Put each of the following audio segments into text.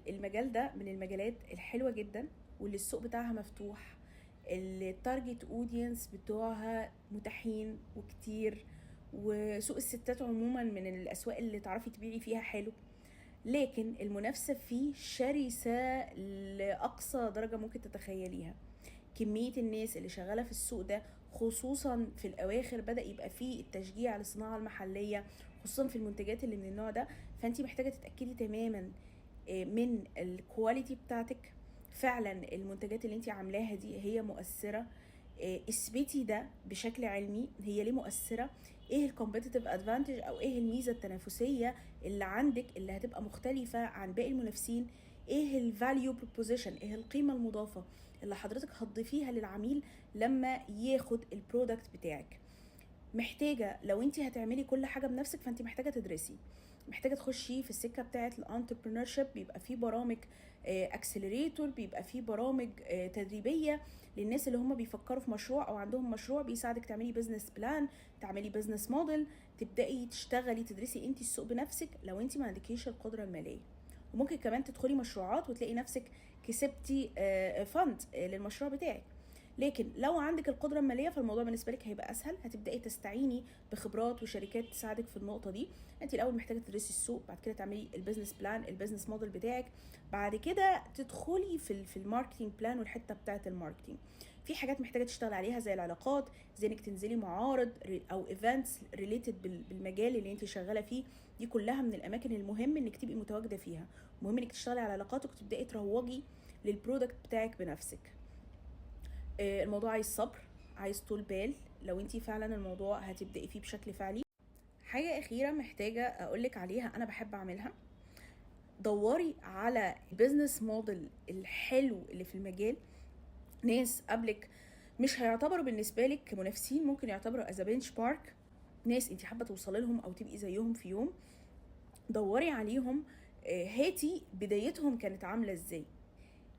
المجال ده من المجالات الحلوة جدا، واللي السوق بتاعها مفتوح، ال target audience بتوعها متاحين وكتير، وسوق الستات عموما من الاسواق اللي تعرفي تبيعي فيها حلو، لكن المنافسة فيه شرسة لاقصى درجه ممكن تتخيليها. كمية الناس اللي شغالة في السوق ده، خصوصا في الأواخر بدأ يبقى فيه التشجيع للصناعة المحلية، خصوصا في المنتجات اللي من النوع ده. فانت محتاجة تتأكدي تماما من ال quality بتاعتك، فعلا المنتجات اللي انت عاملاها دي هي مؤثرة، اثبتي ده بشكل علمي، هي ليه مؤثرة، ايه ال competitive advantage او ايه الميزة التنافسية اللي عندك اللي هتبقى مختلفة عن باقي المنافسين، ايه ال value proposition، ايه القيمة المضافة اللي حضرتك هتضيفيها للعميل لما ياخد ال product بتاعك. محتاجه لو انت هتعملي كل حاجة بنفسك، فانت محتاجه تدرسي، محتاجه تخشي في السكة بتاعه ال entrepreneurship. بيبقى في برامج accelerator، بيبقى في برامج تدريبية للناس اللي هم بيفكروا في مشروع او عندهم مشروع، بيساعدك تعملي business plan، تعملي business model، تبداي تشتغلي، تدرسي انت السوق بنفسك لو انت ما عندكيش القدرة الماليه. وممكن كمان تدخلي مشروعات وتلاقي نفسك كسبتي fund للمشروع بتاعك. لكن لو عندك القدرة المالية فالموضوع بالنسبة لك هيبقى اسهل، هتبداي تستعيني بخبرات وشركات تساعدك في النقطة دي. انت الاول محتاجه تدرسي السوق، بعد كده تعملي ال business plan، ال business model بتاعك، بعد كده تدخلي في ال marketing plan والحتة بتاعه ال marketing. في حاجات محتاجه تشتغل عليها زي العلاقات، زي انك تنزلي معارض او events related بالمجال اللي انت شغالة فيه. دي كلها من الاماكن المهم انك تبقي متواجدة فيها. مهم انك تشتغلي على علاقاتك وتبداي تروجي لل product بتاعك بنفسك. الموضوع عايز صبر، عايز طول بال لو انت فعلا الموضوع هتبدأي فيه بشكل فعلي. حاجة أخيرة محتاجة أقولك عليها أنا بحب أعملها: دوري على ال business model الحلو اللي في المجال، ناس قبلك مش هيعتبروا بالنسبة لك منافسين، ممكن يعتبروا as benchmark، ناس انت حابة توصلي لهم او تبقي زيهم في يوم. دوري عليهم، هاتي بدايتهم كانت عاملة ازاي،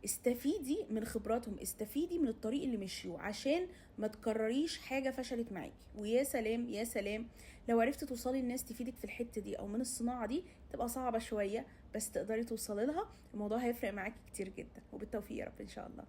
استفيدي من خبراتهم، استفيدي من الطريق اللي مشيوه عشان ما تكرريش حاجة فشلت معاكي. ويا سلام يا سلام لو عرفتي توصلي لناس تفيدك في الحتة دي او من الصناعة دي. تبقى صعبة شوية بس تقدري توصلي لها، الموضوع هيفرق معاكي كتير جدا. وبالتوفيق يا رب ان شاء الله.